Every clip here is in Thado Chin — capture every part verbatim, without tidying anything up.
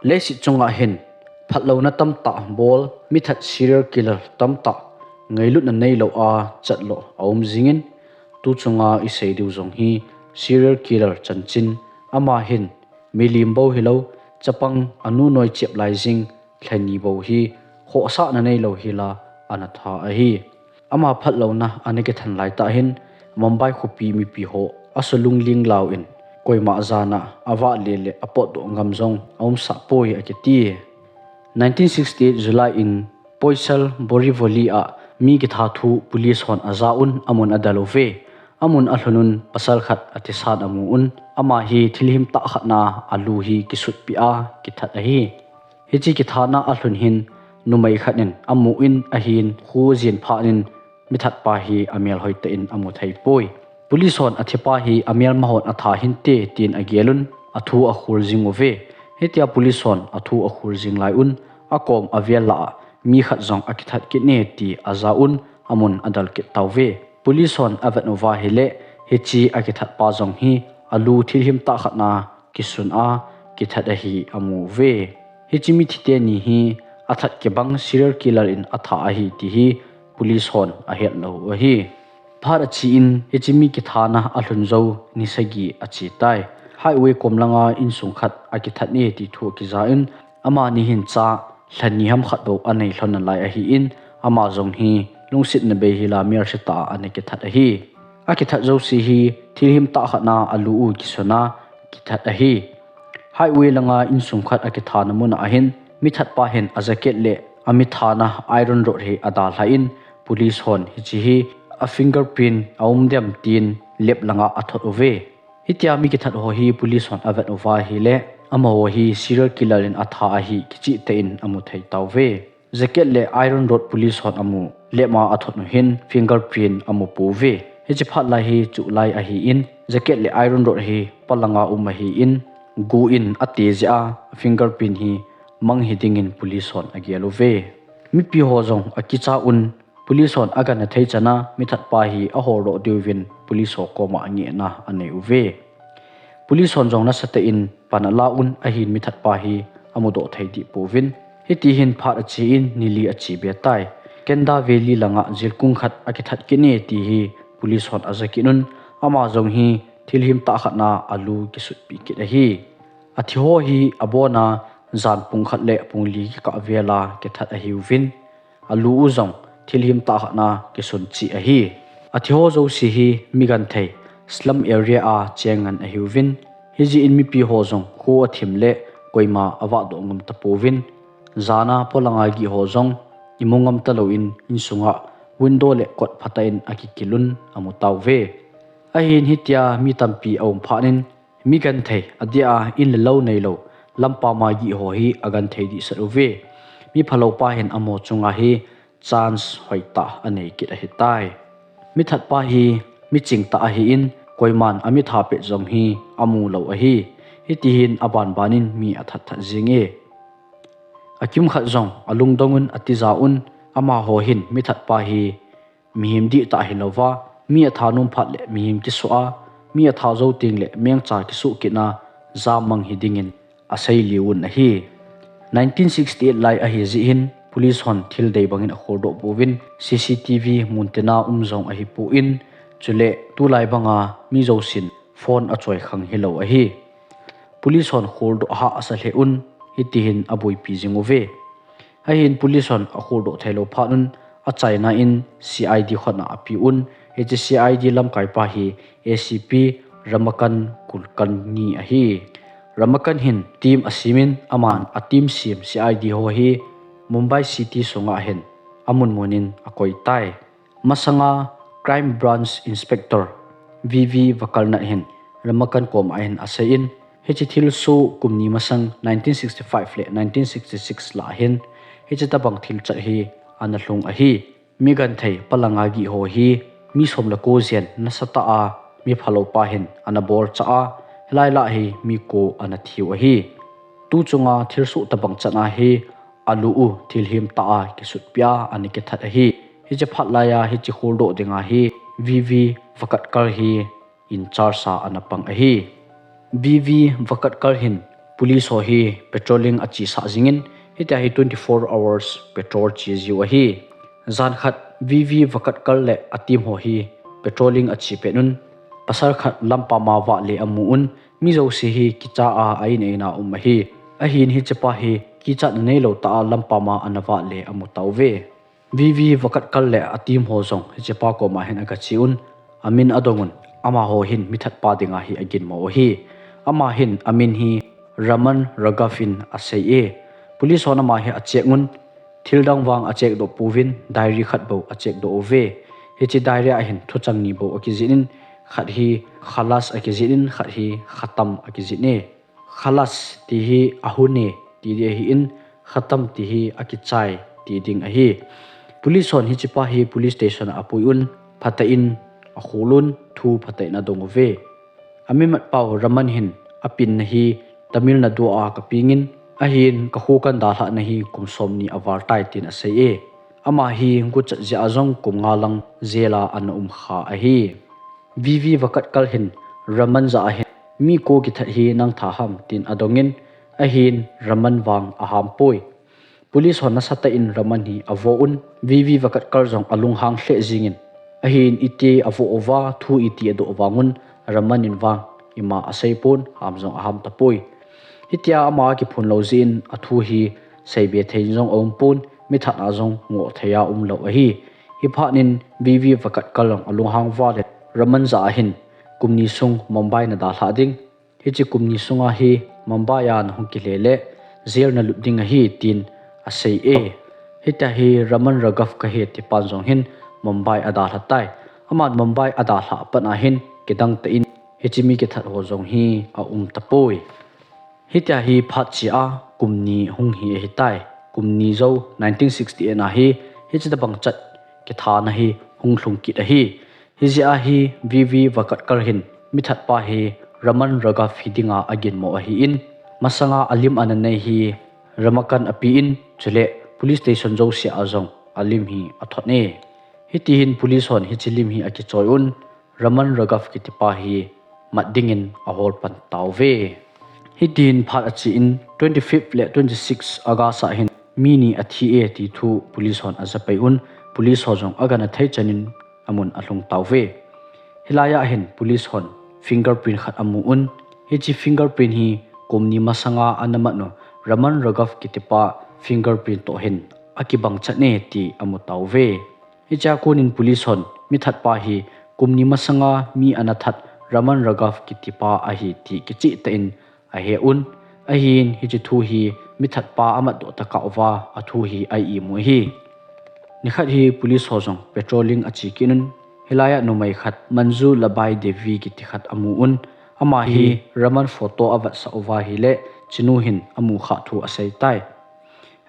Leiset chunga hin phatlouna tamtah bol, mithat serial killer tamtah ngailutna neilou a chatlou aum jingin, tu chunga isei diu jong hi serial killer chanchin, ama hin milim bou hilou, chapang anu noi chep lai jing lhani bou hi khohsahna neilou hila ana tha ahi. Ama phatlouna ana kithan laitah hin Mumbai khopi mipi ho asulung linglau in, koima jana avah le le apotdoh ngam jong aumsah poi akiti. Nineteen sixty-eight July in Poisal Borivali a mi kitha thu police hon aja un amun adel uve. Amun alhun un pasal khat athisan amu un, ama hi thilhim tah khat na alu hi kisutpi a kithat ahi. Hiche kithana alhun hin numei khat in amu in ahin khu jin phat in mithatpa hi amel hoitah in amu thei poi. Police hon athipa hi amelma hon atha hinte tin agel un athu akhol jing uve. Hitia police hon athu akhol jing lai un akom avel lah a mi khat jong akithat kit ne ti aja un amun adel kit tauve. Police hon avet uva ahile hiche akithatpa jong hi alu thilhim tah khat na kisun a kithat ahi amu uve. Hiche mithi teni hi athat kibang serial killer in atha ahi ti hi police hon ahet lou u ahi. Phat ache in hiche mi kithana alhun jou ni sagi ache tai. Highway kom langa insung khat akithat e ti thu akija in, amani hin cha lhani ham khat bou anei lhon nalai ahin, ama jong hi lungsetna bei hila melsetah a ana kithat ahi. Akithat jouse hi thilhim tah khat na alu u kisun a kithat ahi. Highway langa insung khat akithana mun a hin mithatpa hin ajacket le amithana iron rod hi adalha in, police hon hiche hi a fingerprint aum dem tin lab langa athot uve. Hitia mi kithat ho hi police hon avet uva ahile, amaho hi serial killer in atha ahi kichehtah in amu thei tauve. Jacket le iron rod police hon amu lab a athot u hin fingerprint amu pouve. Hiche phat lai hi chuh lai ahin, jacket le iron rod hi palanga um ahin, gu in ate jeh a fingerprint hi mang hiding in police hon agel uve. Mipi ho jong akicha un, police hon agangthei chan a mithatpa hi aholdoh diuvin police ho koma angehna anei uve. Police hon jong nasatah in pan ala un ahin mithatpa hi amudoh thei dih pouvin. Hiti hin phat ache in ni li ache be tai. Kenda Valley langa jilkung khat akithat kit e ti hi police hon aja kit un, ama jong hi thilhim tah khat na alu kisutpi kit ahi. Athi ho hi abon a jan pung khat le pung li kikah vel a kithat ahiuvin, alu u jong thilhim tah khat na kisun cheh ahi. Athi ho jouse hi mi genthei slum area a cheng ngen ahiuvin, hijeh in mipi ho jong kho athim le koima avahdoh ngam tapouvin, jan a polanga gih ho jong imu ngam talou in insunga window le kot phatah in akikil un amu tauve. Ahin hitia mi tampi aum phat in, mi genthei adeh a in le lou neilou lampam a gih ho hi agenthei dehset uve. Mi phalou pa hin amaho chunga hi chance hoitah anei kit ahitai. Mithatpa hi miching tah ahin, koiman amitha pet jong hi amu lou ahi. Hiti hin abanban in mi athat that jing e. Akimkhat jong alungdong un atija un, amaho hin mithatpa hi mihem dihtah hilouva, mi atha nom phat le mihem kisuh a, mi atha jou teng le mengcha kisuh kit na jammang hiding in asei liu un ahi. Nineteen sixty-eight lai ahijeh hin police hon thil dei bang in akholdoh pouvin, C C T V muntina um jong ahipon, chule tulai banga mi jousen phone achoi khang hilou ahi. Police hon kholdoh hah asa lheh un, hiti hin aboipi jing uve. Ahin police hon akholdoh theilou phat un, achaina in C I D khut a apeuvin, hiche C I D lamkaipa hi A C P Ramakant Kulkarni ahi. Ramakant hin team asem in, aman a team sem C I D ho hi Mumbai City sunga hin amun mun in akoi tai. Masanga Crime Branch Inspector V V Vakarnath hin Ramakant koma hin asei in, hiche thilsoh kum ni masang nineteen sixty-five le nineteen sixty-six lah hin hiche tabang thilchat hi ana lhung ahi. Mi genthei palanga gih ho hi mi som le ko jen nasatah a mi phalou pa hin ana bolcha a, hilai lah hi mi ko ana thiu ahi. Tu chunga thilsoh tabang chan a hi alu u thilhim tah a kisutpi a ana kithat ahi. Hiche phat laiya hiche kholdoh dinga hi V V Vakatkar hi in charge a ana pang ahi. V V Vakatkar hin Police ho hi patrolling a chi sah jingin, hitia hi twenty-four hours patrol chi jiu ahi. Jan khat V V Vakatkar le a team ho hi patrolling a chi pet un, pasal khat lampam a vah le a mu un, mi jouse hi kicha a a in a in a um ahi. Ahin hichepa hi kichatna neilou tah a lampam a ana vah le a mu tauve. V V Vakatkar le a team ho jong hichepa koma hin a ga chi un, a min a dong un, amaho hin mithat pa dinga hi a ginmo u ahi. Ama hin a min hi Raman Raghav in a sei e. Police hon ama hi a check un, thil dang vang a check doh pouvin, diary khat bou a check doh uve. Hiche diary a hin thuchang ni bou a kijih in, khat hi Khalas a kijih in, khat hi Khatam a kijih e. Khalas ti hi a hun e ti ding ahin, Khatam ti hi a kichai ti ding ahi. Police hon hichepa hi police station a a pui un, phatah in a khol un, thu phatah in a dong uve. A mi mat pau Raman hin a pinna hi Tamil Nadu a ka peng in, ahin ka kho kan dalhah na hi kum som ni a val tai tin a sei e. Ama hi guchat jeh a jong kum nga lang jail a ana um kha ahi. V V Vakatkar hin Raman jah a hin, mi ko kithat hi nang tha ham tin a dong in, ahin Raman vang a ham poi. Police hon nasatah in Raman hi a vo un, V V Vakatkar jong a lunghang lheh jingin, ahin iti a vo uva, thu iti a doh vang un, Raman in vang ima a sei pon, ham jong a ham tapoi. Hitia ama a kiphun lou jeh in a thu hi seibe thei jong a um pon, mithat a jong ngoh thei a um lou ahi. Hiphat in V V Vakatkar jong a lunghang val in Raman jah a hin kum ni sung Mumbai na dalhah ding. Hiche kum ni sunga hi Mumbai a na hung kile le jail na lut ding ahi tin a sei e. Hitia hi Raman Raghav ka hi tipan jong hin Mumbai a dalha tai. Aman Mumbai a dalha a pat a hin kidang tah in hiche mi kithat ho jong hi a um tapoi. Hitia hi phat chia kum ni hung hi ahi tai. Kum ni jou nineteen sixty-eight a hi hiche tabang chat kithana hi hung lhung kit ahi. Hijeh a hi V V Vakatkar hin mithat pa hi Raman Raghav hi dinga a ginmo ahin, masanga a lim ana nei hi Ramakant a pi in, chule police station jouse a jong a lim hi a thot e. Hiti hin police hon hiche lim hi a kichoi un, Raman Raghav kitipa hi mat dingin a hol pan tauve. Hitin phat a chi in twenty-fifth le twenty-sixth August a hin mi ni a thi e ti thu police hon a ja pai un, police ho jong a gana thei chan in a mun a lhung tauve. Hilai a hin police hon fingerprint khat a mu un, hiche fingerprint hi kum ni masanga ana mat u Raman Raghav kitipa fingerprint toh hin a kibang chat e ti a mu tauve. Hichea kon in police hon mithat pa hi kum ni masanga mi ana that Raman Raghav kitipa ahi ti kicheh tah in a he un, ahin hiche thu hi mithat pa a mat doh tah kah uva a thu hi a imu ahi. Nikhat hi police ho jong patrolling a chi kit un, hilai a numei khat Manju Labai Devi kiti khat a mu un, ama hi Raman photo a vetsah uva ahile, hichenu hin a mu khah thu a sei tai.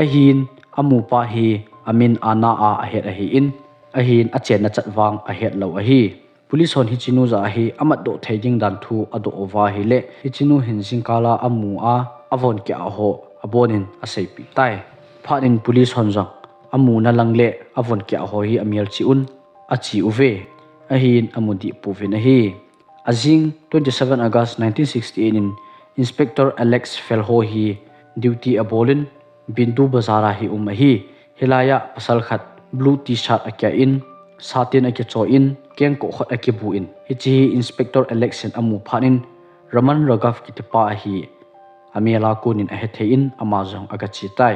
Ahin a mu pa hi a min Ana a a het ahin, ahin a chenna chat vang a het lou ahi. Police hon hichenu jah a hi a mat doh thei ding dan thu a doh uva ahile, hichenu hin jingkal a a mu a, a von keh a ho a bon in a seipeh tai. Phat in police hon jong a muna lang le a von keh a ho hi a mel chih un a chi uve. Ahin a mu dih pouvin ahi. A jing twenty-seven August nineteen sixty-eight in Inspector Alex Felho hi duty a bol in Bindu Bazar a hi um ahi. Hilai a pasal khat blue T-shirt a kia in, satin a kichoi in, kengkoh khat a kibu in, hiche hi Inspector Alex in a mu phat in Raman Raghav kitipa ahi a mel a kon in a hethei in ama jong a ga che tai.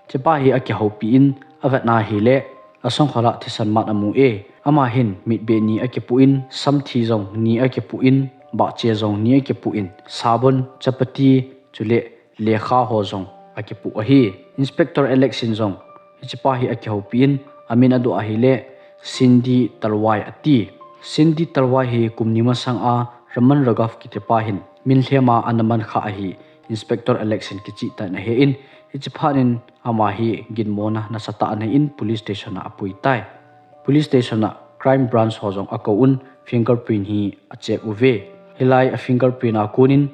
Hichepa hi a kihoupi in a vetna ahile, a songkhol a thisan mat a mu e. Ama hin mitbeh ni a kipu in, samthi jong ni a kipu in, bahche jong ni a kipu in, sabon, chapati, chule lekha ho jong a kipu ahi. Inspector Alex in jong hichepa hi a kihoupi in, a min a doh ahile Cindy Talwai a ti. Cindy Talwai hi kum ni masang a Raman Raghav kitipa hin min lhem a ana man kha ahi, Inspector Alex in kicheh tah in a he in, hiche phat in ama hi ginmona nasatah a nei in police station a a pui tai. Police station a crime branch ho jong a kou un fingerprint hi a check uve. Hilai a fingerprint a kon in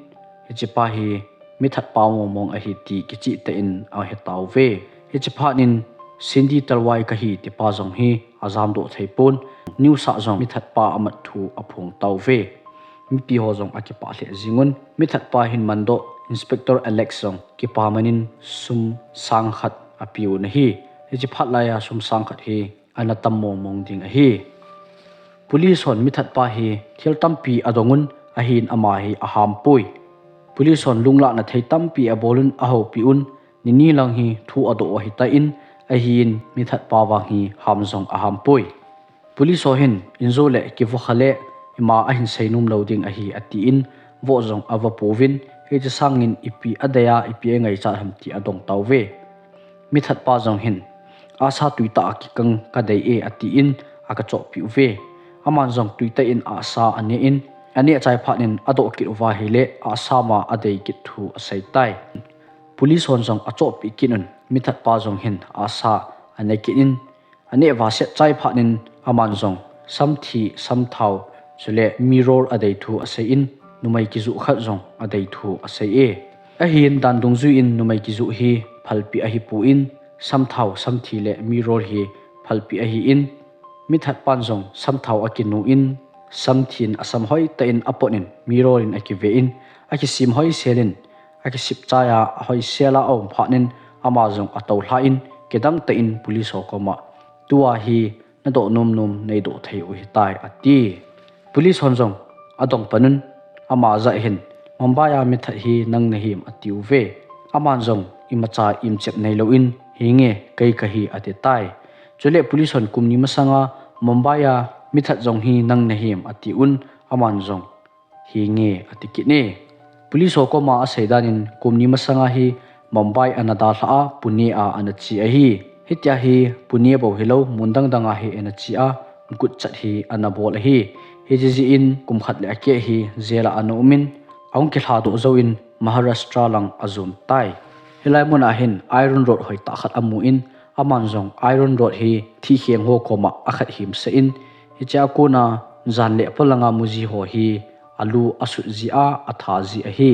hichepa hi mithat pa mong mong ahi ti kicheh tah in a he tauve. Hiche phat in Cindy Talwai ka hi tipa jong hi a jam doh thei pon, news a jong mithat pa a mat thu a phong tauve. Mipi ho jong a kipah lheh jing un, mithat pa hin man doh Inspector Alex jong kipaman in sum sang khat apeuvin ahi. Hiche phat laiya sum sang khat hi ana tam mong mong ding ahi. Police hon mithat pa hi thil tampi adong un, ahin ama hi aham poi. Police hon lunglahna thei tampi abol un, ahoupi un, nini lang hi thu adoh u ahitan, ahin mithat pa vang hi ham jong aham poi. Police ho hin, in jo le kivo kha le ima ahin seinom lou ding ahi, atin, vo jong ava pouvin, hiche sangin ipi adei a, ipi angaichat ham ti adong tauve. Mithat pa jong hin, ahsa tuitah a kikang kadei e, atin, aga chohpeh uve. Aman jong tuitah in ahsa anen, aneh chai phat in adoh kit uva ahile, ahsa ma adei kit thu asei tai. Police hon jong achohpeh kit un, mithat pa jong hin ahsa ane kit in, aneh vaset chai phat in aman jong samthi, samthao, chule mirror adei thu asei in, numei kijoh khat jong adei thu asei e. Ahin dan dungjui in numei kijoh hi phalpeh ahipon, samthao, samthi le mirror hi phalpeh ahin, mithat pan jong samthao akinu in, samthin asam hoitah in apot in, mirror in akive in, akisem hoisel in, akisep chai a, ahoisel a aum phat in, ama jong atoulha in, kidang tah in police ho koma, tua hi nadoh nom nom neidoh thei u ahitai, ati. Police hon jong adong pan un, ama jah hin, Mumbai a mithat hi nang nahim, atiuve. Aman jong imacha imchep neilou in, hinge, kei kahi, ati tai. Chule police hon kum ni masanga Mumbai a mithat jong hi nang nahim, atiun, aman jong hinge, ati kit e. Police ho koma asei dan in kum ni masanga hi Mumbai ana dalhah a, Pune a ana che ahi. Hitia hi Pune bou hilou, mun dang dang a hi ana che a, gutchat hi ana bol ahi. Hiche jeh in kum khat le akeh hi jail a ana um in, ahung kilhadoh jouvin Maharashtra lang ajon tai. Hilai mun a hin iron rod hoitah khat amun, aman jong iron rod hi thihkheng ho koma akhat himsah in, hichea kona jan le palanga mu ji ho hi alu asut ji a, atha ji ahi.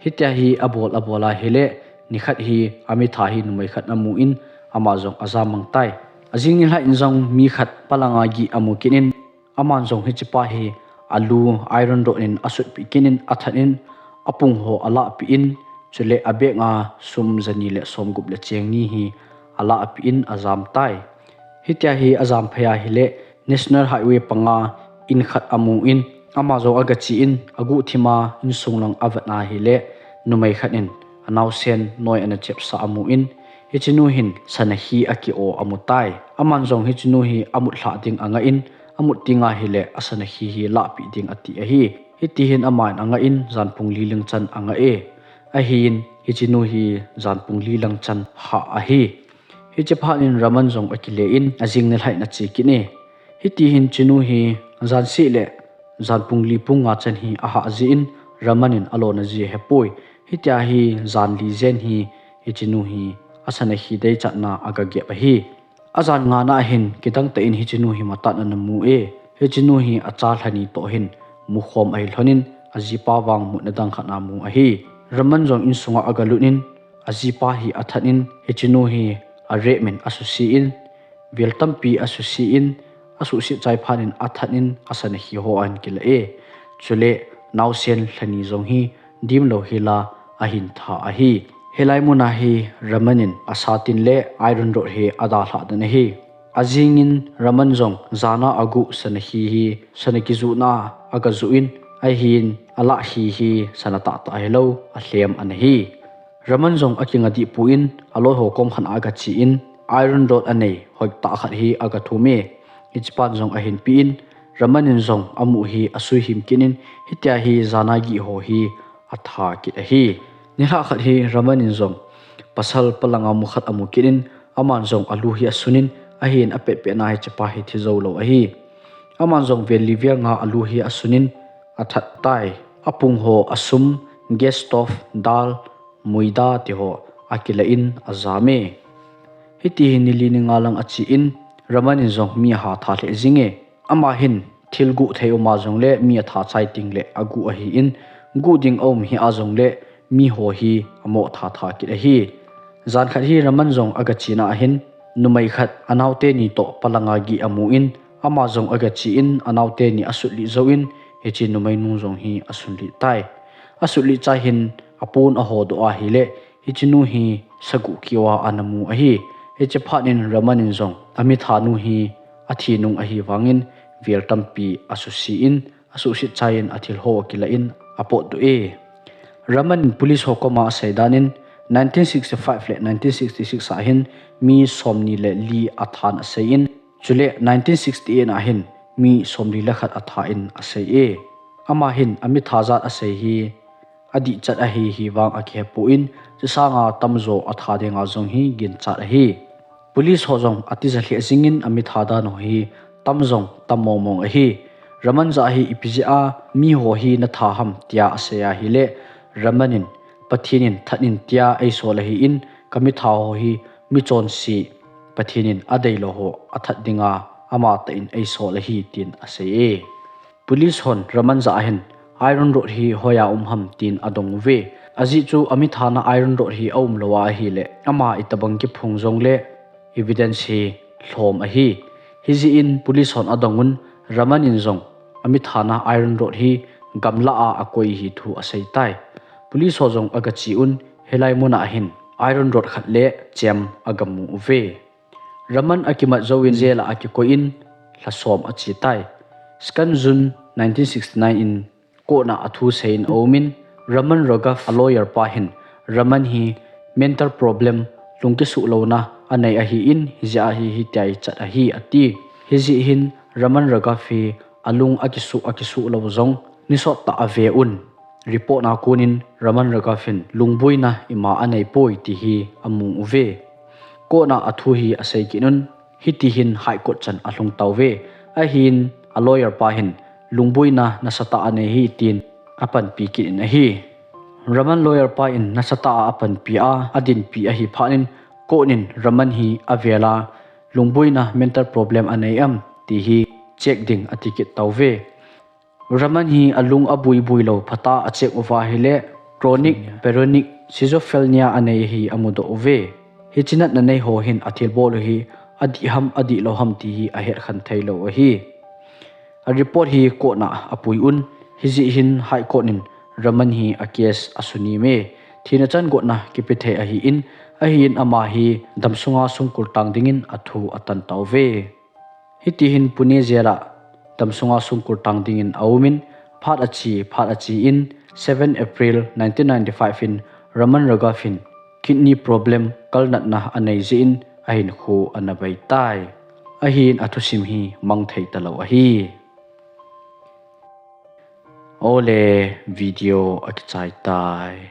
Hitia hi abol abol ahile, nikhat hi amitha hi numei khat amun, ama jong ajam mang tai. Ajing nilhah in jong mi khat palanga gih amu kit in, aman jong hichepa hi alu iron rod in asutpeh kit in, athat in, apung ho alahpeh in, chule abag a sum jani le somgup le cheng ni hi alahpeh in ajam tai. Hitia hi ajam phei ahile, National Highway panga in khat amun, ama jong aga che in, aguhthim a insung lang avet ahile, numei khat in anaosen noi ana chepsah amun, hichenu hin sanakhi aki-o amu tai. Aman jong hichenu hi amut lhah ding angah in, amut teng ahile asanakhi hi lahpeh ding ati ahi. Hiti hin aman angah in, janpung li lingchan angah e. Ahin, hichenu hi janpung li lingchan hah ahi. Hiche phat in Raman jong akile in, ajing nilhah in ache kit e. Hiti hin hichenu hi jan seh le janpung li pung nga chan hi ahah jeh in, Raman in alona ji ahepoi. Hitia hi jan li jen hi hichenu hi asanakhi deichatna aga gep ahi. Ajan ngana hin kidang tah in hichenu hi matah in ana mu e. Hichenu hi acha lhani toh hin mukhom ahi lhon in, ajipa vang mutna dang khat amu ahi. Raman jong insunga aga lut in, ajipa hi athat in, hichenu hi a-rape in asuse in, vel tampi asuse in, asuse chai phat in athat in, asanakhi ho ahin kilah e. Chule naosen lhani jong hi dimlou hela ahin tha ahi. Hilai mun a hi Raman in asatin le iron rod hi adalhah den ahi. Ajing in Raman jong jana aguh sanakhi hi sana kijohna aga joh in, ahin alahkhi hi sana tahtah hilou, alhem ana hi. Raman jong akinga dehpon, aloi ho kom khat a aga che in, iron rod anei hoitah khat hi aga thum e. Hichepan jong ahin pe in, Raman in jong amu hi asuihim kit in, hitia hi jana gih ho hi atha kit ahi. Nilhah khat hi Raman in jong pasal palanga mu khat amu kit in, aman jong alu hi asun in, ahin apetpetna hichepa hi thi joulou ahi. Aman jong vel li vel nga alu hi asun in, athat tai. Apung ho asum, gas stove, dal, muida tiho akilah in ajam e. Hiti hin nili ninga lang ache in, Raman in jong mi aha tha lheh jing e. Ama hin thil guh thei uma jongle mi atha chai tengle aguh ahin, guh ding aum hih a jongle miho hi amo tha tha kit ahi. Jan khat hi Raman jong aga chena ahin, numei khat anaote ni toh palanga gih amu in, ama jong aga che in, anaote ni asutlih jouvin, hiche numei nu jong hi asunlih tai. Asutlih chai hin apon ahodoh ahile, hiche nu hi saguh keuva ana mu ahi. Hiche phat in Raman in jong amithanu hi athi nung ahi vangin vel tampi asuhset in, asuhset chai in athil ho akilah in apotdoh e. Raman in police ho koma asei dan in nineteen sixty-five le nineteen sixty-six a hin mi somni le li athan asei in, chule nineteen sixty-eight a hin mi somli le khat atha in asei e. Ama hin amitha jat asei hi adihchat ahi hi vang akihepoi, chusanga tamjo atha dinga jong hi ginchat ahi. Police ho jong atija lheh jingin amitha dan ho hi tam jong tam mong mong ahi. Raman jah hi ipi jeh a mi ho hi natha ham tia asei ahile, Raman in Pathen in that in tia eisol ahin, kamitha ho hi michonse Pathen in adeilou ho athat dinga amatah in eisol ahi tin asei e. Police hon Raman jah hin iron rod hi hoiya um ham tin adong uve. Ajeh chu amithana iron rod hi aumlou ahile, ama itobang kiphong jongle evidence hi lhom ahi. Hijeh in police hon adong un, Raman in jong amithana iron rod hi gamlah a akoi hi thu asei tai. Police ho jong agache un, hilai muna hin iron rod khat le chem agamu uve. Raman akimat jouvin jail a akikoi in lha som ache tai. Second June nineteen sixty-nine in court a athu seiyin aumin, Raman Raghuv a lawyer pa hin Raman hi mental problem, lung kisuhlouna anei ahin, hijeh a hi hitia ichat ahi ati. Hijeh hin Raman Raghuv hi alung akisuh akisuh lou jong nisot tah ave un. Report a konin Raman Raghuv in lungboina ima aneipoi ti hi amu uve. Court a athu hi asei kit un, hiti hin High Court chan alhung tauve. Ahin a lawyer pa hin lungboina nasatah anei hi tin apanpi kit in ahi. Raman lawyer pa in nasatah a apanpi a, adinpi ahi phat in court in Raman hi avel a, lungboina mental problem anei am ti hi check ding ati kit tauve. Raman hi alung abuibui lou phatah a check uva ahile chronic pyrrhonic schizophrenia anei hi amudoh uve. Hiche natna nei ho hin athilbol u hi adih ham adihlou ham ti hi ahetkhen theilou ahi. A report hi court a apui un, hijeh hin High Court in Raman hi a case asunem e. Thina chan gotna kipe thei ahin, ahin ama hi damsunga sungkul tang dingin athu atan tauve. Hiti hin Pune jail a damsunga sungkul tang dingin aumin, phat ache phat ache in seven April nineteen ninety-five in Raman Raghuv hin kidney problem kalnatna anei jeh in ahinkho ana bei tai. Ahin athusim hi mang thei talou ahi. Ole, video akichai tai.